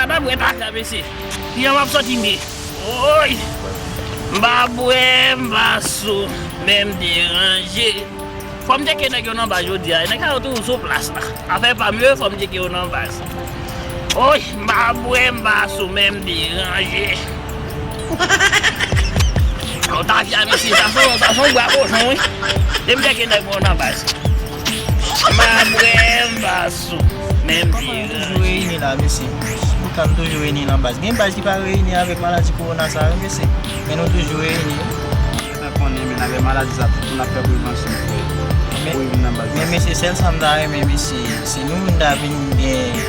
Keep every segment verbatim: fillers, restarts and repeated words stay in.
N ap bwè kaka, mesye. Kijan m ap sòti m ye? Woy! M pa bwè, m pa sou, men m deranje. Fò m tcheke nèg yo nan baz jodi a. Nèg sa yo toujou sou plas la. Afè pa m yo, fò m tcheke yo nan baz. Woy! M pa bwè, m pa sou, men m deranje. Yo, tafya, mesye, sa se yon, sa se yon bwa kochon, wi. Depi m tcheke nèg yo nan baz. M pa bwè, m pa sou, men m deranje. Kòman nou toujou reyini la, mesye? Poukisa nou toujou reyini nan baz? Gen baz ki pa reyini avèk maladi kowona sa yo, mesye. Men nou toujou reyini. Yo ta konnen, men avèk maladi sa, tout moun ap fè prevansyon, frè. Men, pou yo vin nan baz la. Men mesye, sèl sa m ta renmen, mesye, si nou menm ta vin gen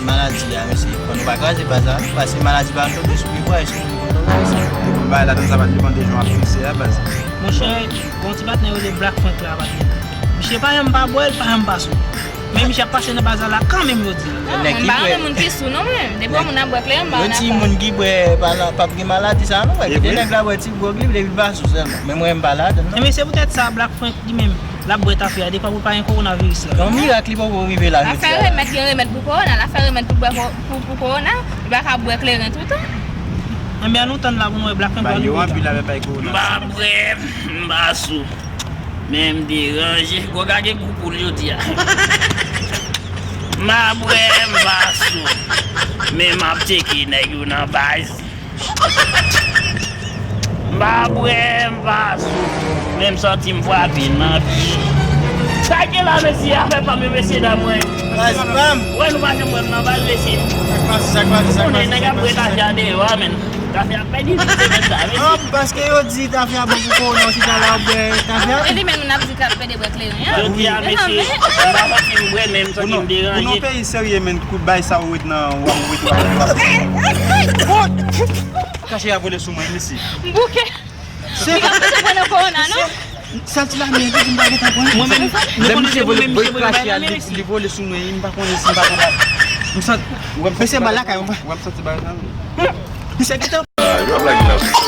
maladi a, mesye, fò nou pa kraze baz la, paske maladi pa antre sou pye bwa, èske nou konn sa? Bagay la, sa pa depann de jan w ap fikse a, baz. Monchè, gon ti patnè yo rele Black Frank la, patnè. Misye pa janm pa bwè, li pa janm pa sou. Men misye ap pase nan baz la kanmenm jodi a. Non, mwen pa renmen moun ki sou non, mwen. Depi yon moun ap bwè kleren, m pa renmen afè. Yo di moun ki bwè pa la, p ap gen maladi sa non, wè. Kite nèg la bwè ti gwòg li, depi l pa sou sèlman. Men mwen, m pa ladann non. Ebyen, se poutèt sa, Black Frank li menm, l ap bwè tafya, de pa pou l pa gen kowonaviris la. Yon mirak li poko rive la jodi a. L ap fè remèd, gen remèd pou kowona, l ap fè remèd pou bwè ko-, pou, pou kowona, li pa ka bwè kleren toutan. Enben, ann nou tann la pou nou wè Black Frank pral rive la. Ba yo anpil avè bay kowona. M pa bwè, m pa sou. Men m deranje. Gwòg la gen gou pou l jodi a. M pa bwè, m pa sou. Men m ap tcheke nèg yo nan baz. M pa bwè, m pa sou. Men m santi m frape nan pye. Sa k gen la, mesye, afè pa m yo, mesye dam mwen. Baz pa m. Wè nou pa janm wè m nan baz, mesye. Sa k pase, sa k pase, sa k pase? Ou konnen nèg ap bwè tafya deyò a, men. Tafya ap pèdi tout semèn sa, mesye. Ah, paske yo di tafya bon pou kowona, ou chita la w ap bwè tafya. E li menm, n ap di k ap pede bwè kleren an. Jodi a, mesye, m pa santi m bwè, men m santi m deranje. Pou nou peyi serye, men, kout bay sa ou ret nan, w ap, w ap, w ap. Kache a vole sou mwen, mesye. M bouke. Se pa pran nan kowona, non? Sèl ti lame, li di m pa gentan pran. Mwen menm, lè misye vole, vole krache a, li, li vole sou mwen, m pa konnen si m pa konn. M santi, w ap santi bagay sa. Mesye, m al lakay mwen. W ap santi bagay sa. Misye gentan. Ah, yo ap lage la.